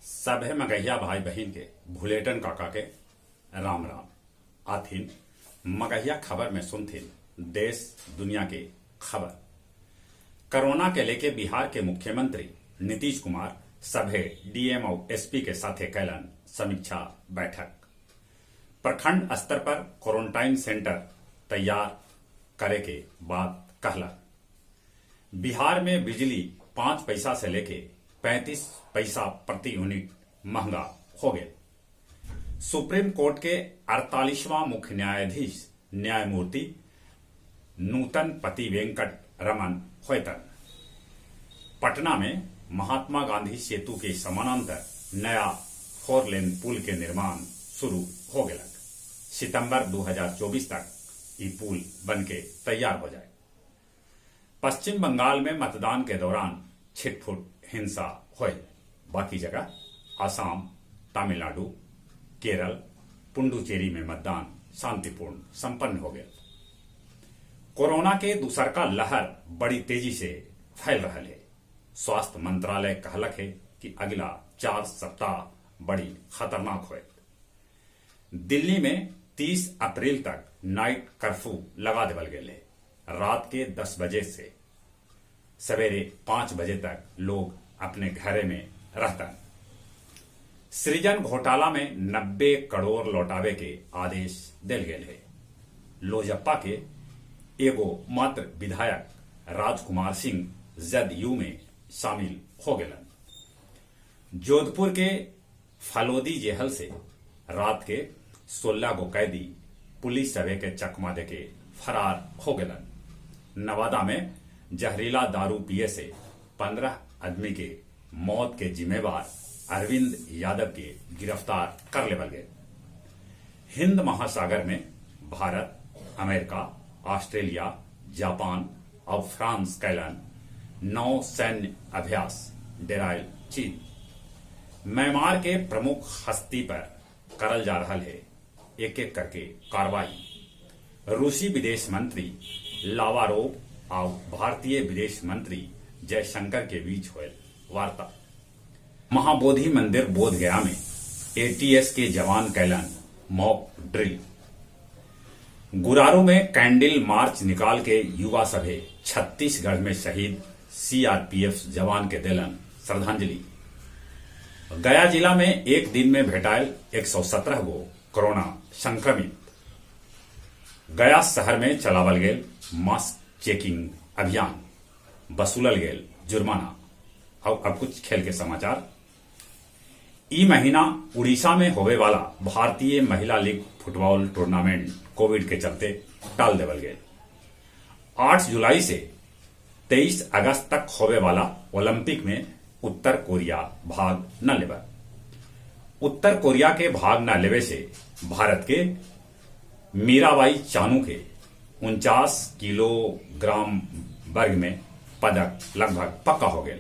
सभे मगहिया भाई बहिन के भुलेटन काका के राम राम। आथिन मगहिया खबर में सुनथिन देश दुनिया के खबर। कोरोना के लेके बिहार के मुख्यमंत्री नीतीश कुमार सभे डीएम और एसपी के साथे कैलन समीक्षा बैठक। प्रखंड स्तर पर क्वारंटाइन सेंटर तैयार करे के बात कहला। बिहार में बिजली 5 पैसा से लेके 35 पैसा प्रति यूनिट महंगा हो गए। सुप्रीम कोर्ट के 48वां मुख्य न्यायाधीश न्यायमूर्ति नूतन पति वेंकट रमन होयतन। पटना में महात्मा गांधी सेतु के समानांतर नया 4 लेन पुल के निर्माण शुरू हो गया। सितंबर 2024 तक ये पुल बनके तैयार हो जाए। पश्चिम बंगाल में मतदान के दौरान छिटफुट हिंसा हुई। बाकी जगह आसाम, तमिलनाडु, केरल, पुडुचेरी में मतदान शांतिपूर्ण संपन्न हो गया। कोरोना के दूसर का लहर बड़ी तेजी से फैल रहा है। स्वास्थ्य मंत्रालय कहलक है कि अगला 4 सप्ताह बड़ी खतरनाक होए। दिल्ली में 30 अप्रैल तक नाइट कर्फ्यू लगा देवल गए है। रात के 10 बजे से सवेरे 5 बजे तक लोग अपने घरे में रहता। सृजन घोटाला में 90 करोड़ लौटावे के आदेश दिल गए है। लोजपा के एगो मात्र विधायक राजकुमार सिंह जदयू में शामिल हो गए। जोधपुर के फलोदी जेहल से रात के 16 गो कैदी पुलिस सभे के चकमा देके फरार हो गए। नवादा में जहरीला दारू पिए से 15 आदमी के मौत के जिम्मेवार अरविंद यादव के गिरफ्तार कर लेवल गए। हिंद महासागर में भारत, अमेरिका, ऑस्ट्रेलिया, जापान और फ्रांस कैलन 9 सैन्य अभ्यास डेरायल चीन। म्यांमार के प्रमुख हस्ती पर करल जा रहा है एक एक करके कार्रवाई। रूसी विदेश मंत्री लावारोव और भारतीय विदेश मंत्री जयशंकर के बीच हुए वार्ता। महाबोधि मंदिर बोध गया में एटीएस के जवान कैलन मॉक ड्रिल। गुरारू में कैंडल मार्च निकाल के युवा सभे छत्तीसगढ़ में शहीद सीआरपीएफ जवान के दिलन श्रद्धांजलि। गया जिला में एक दिन में भेटायल 117 गो कोरोना संक्रमित। गया शहर में चलावल गेल मास्क चेकिंग अभियान, वसूलल गेल जुर्माना। और अब कुछ खेल के समाचार। ई महीना उड़ीसा में होवे वाला भारतीय महिला लीग फुटबॉल टूर्नामेंट कोविड के चलते टाल देवल गेल। 8 जुलाई से 23 अगस्त तक होवे वाला ओलंपिक में उत्तर कोरिया भाग न लेवा। उत्तर कोरिया के भाग न लेवे से भारत के मीराबाई चानू के 49 किलोग्राम वर्ग में पदक लगभग पक्का हो गए।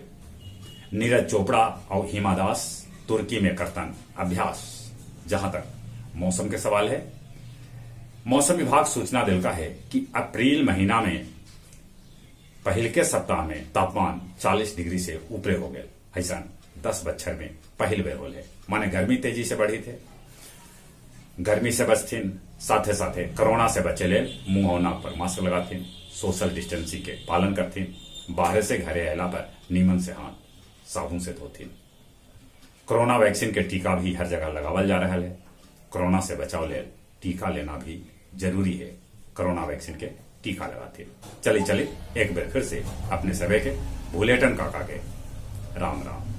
नीरज चोपड़ा और हिमा दास तुर्की में करतन अभ्यास। जहां तक मौसम के सवाल है, मौसम विभाग सूचना दिलका है कि अप्रैल महीना में पहले के सप्ताह में तापमान 40 डिग्री से ऊपर हो गए। ऐसा 10 बच्छर में पहल बेर होल है। माने गर्मी तेजी से बढ़ी थे। गर्मी से बचथिन, साथे साथे कोरोना से बचे ले मुंह और नाक पर मास्क लगाथिन, सोशल डिस्टेंसिंग के पालन करथिन, बाहर से घरे अला पर नीमन से हाथ साबुन से धोथिन। कोरोना वैक्सीन के टीका भी हर जगह लगावल जा रहा है। कोरोना से बचाव ले टीका लेना भी जरूरी है। कोरोना वैक्सीन के टीका लगाते। चले चले एक बार फिर से अपने सभी के भुलेटन काका के राम राम।